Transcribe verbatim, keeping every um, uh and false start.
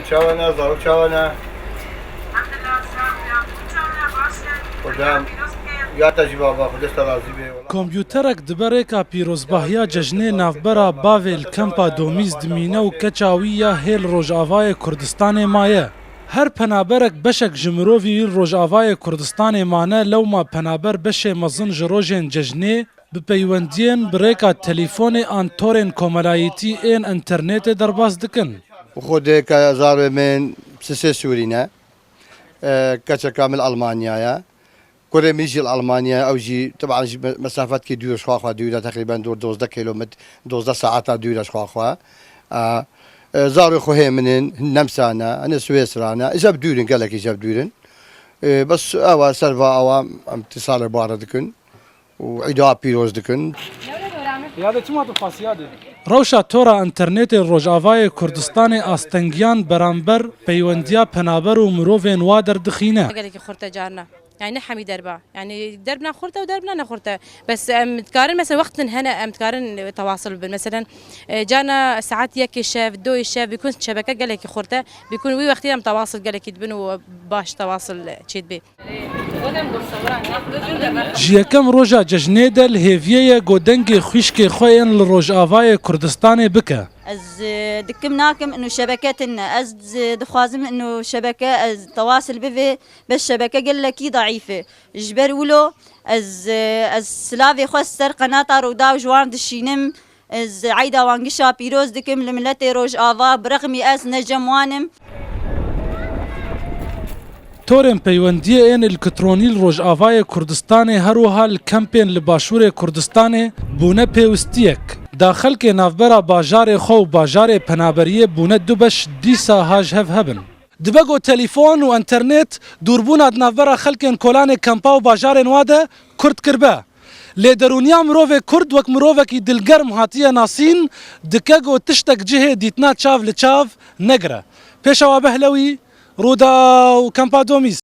Çawa ne, zarok çawa ne? Xwedem, ya te jî baba, Xwedê te razî bê. Kompûterek dibe rêka pîrozbahiya cejnê navbera bavê li kempa Domîz dimîne û keça wî ya hê li Rojavayê Kurdistanê maye. Her penaberek beşek ji mirovî li Rojavayê Kurdistanê mane, lewma penaber beşê mezin ji rojên cejnê bi peywendiyên bi rêka telîfonê an torên komelayîtî ên înternetê derbas dikin. Xwedê ke zarê min sisê Sûrî ne. E, keçeka min Almanya ye. Kurê min jî li Almanya ye. Ew jî, teban jî me-, mesafetkî dûr ji xwe xwe dûr e. Teqrîben dûr dozdeh kilometre, dozdeh saeta dûr e ji xwe xwe. E, e, zarê xwe hê min in, hin Nemsa ne, hin Swêsra ne. Îja bi dûr in, gelekî îja bi dûr in. E, bes ew e, ser va ew e, em îtîsalê bi we re dikin û îda pîroz dikin. Yadê çima tu xwest yadê? Rewşa tora înternetê Rojavayê Kurdistanê astengiyan beramber peywendiya penaber û mirovên wa derdixîne. Gelekî xurt e carna. Yani ne hemî derba. Yani derbna xurt e û derbna ne xurt e. Bes em dikarin mesela wextin hene em dikarin tewasil bibin. Mesela, e, carna saet yekê şev, doyê şev bikun şebeke gelekî xurt e. Bikun wî wextî em tewasil gelekî dibin û baş tewasil çêdibê. Ji yekem roja cejnê de li hêviyê ye ku dengê xwişkê xwe yên li Rojavayê Kurdistanê bike. Ez, e, dikim nakim inu şebeke tune. Ez, e, dixwazim inu şebeke ez tewasil bivê, bes şebeke gelekî daîf e. Ji ber wilo ez, e, ez silavê xwe ser qenata Rûdaw ji wan dişînim. Ez eyda wan gişa pîroz dikim li miletê Rojava, bi rexmî ez ne cem wan im. Torên peywendiyê ên elektronî li Rojavayê Kurdistanê her wiha li kempên li Başûrê Kurdistanê bûne pêwistiyek. Da xelkê navbera bajarê xwe û bajarê penaberiyê bûne du beş dîsa ha ji hev hebin. Dibe ku telîfon û enternet dûrbûna di navbera xelkên kolanê kempa û bajarên wa de kurt kiribe. Lê derûniya mirovê kurd wek mirovekî dilgerm hatiye nasîn, dike ku tiştek cihê dîtina çav li çav negire. Pêşawa Behlewî, Rûdaw, Kempa Domîz.